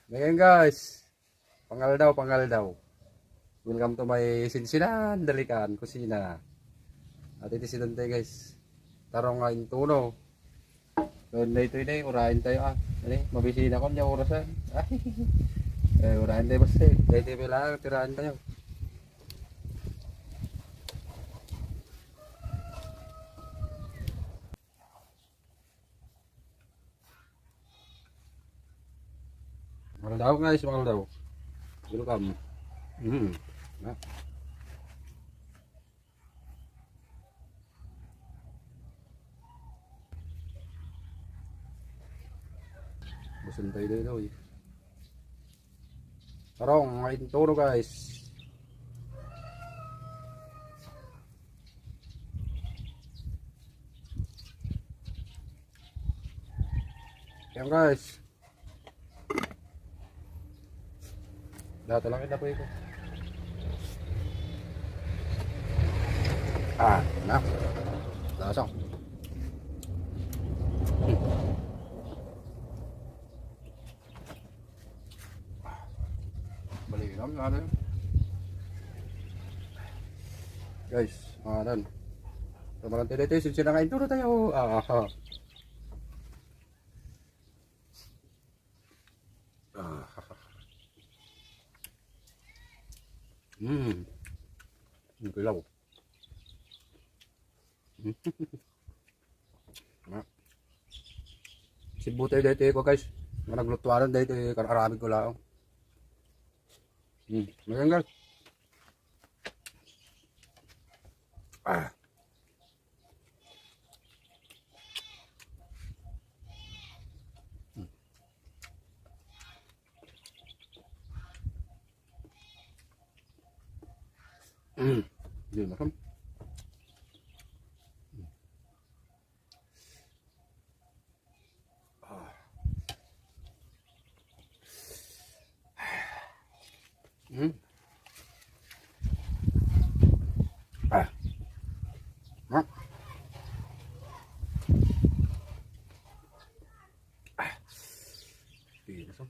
Ngayon guys, pangal daw. Welcome to my Sinsinan, Dalikan, Kusina. At ito si Dante guys. Tarong nga tuno. Ngayon na ito urahin tayo mabisina ko niya orasan. Urahin tayo basta Dito lang, tirahan tayo. Mahal daw guys, mahal daw. Welcome. Nah. Bosan tayo dito eh. Tarong, ngayon turo guys. Yan guys. Dito lang kita po ito. Na. Lasang. Balik lang natin. Guys, dan. Tumalang tayo dito, sinsin na kain turo tayo. Ang pilaw. Sibu tayo dito ko guys. Naglutuanan dito karami ko lang. Maganda guys. Hindi masam. Hindi masam.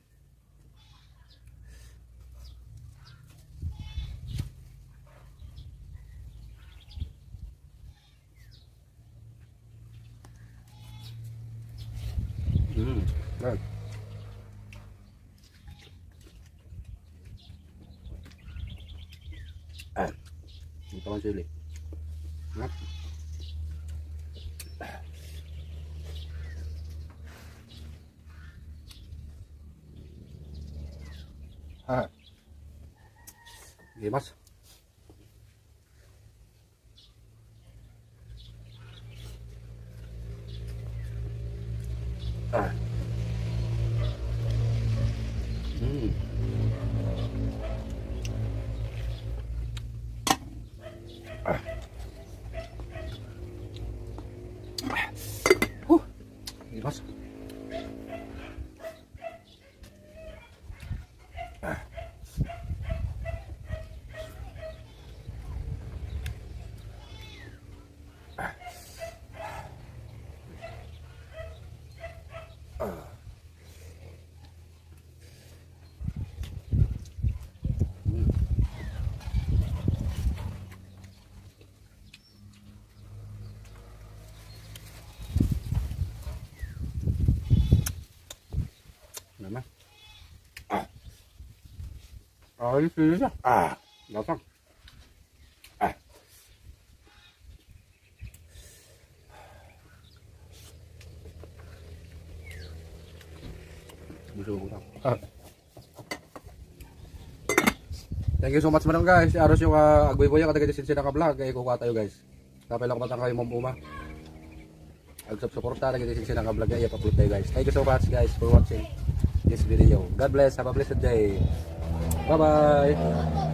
Right. Ito ang sili. Limas. Limas. Naman. Ayos siya. Lasang. Thank you so much madam guys. Aros yung agboy-boy kada kasi sinsin ka vlog kay kuha tayo guys. Kapay lang matang kayo mambuma. Ag-suporta kada kasi sinsin ka vlog ay pa-upload tayo guys. Thank you so much guys for watching this video. God bless. Have a blessed day. Bye bye.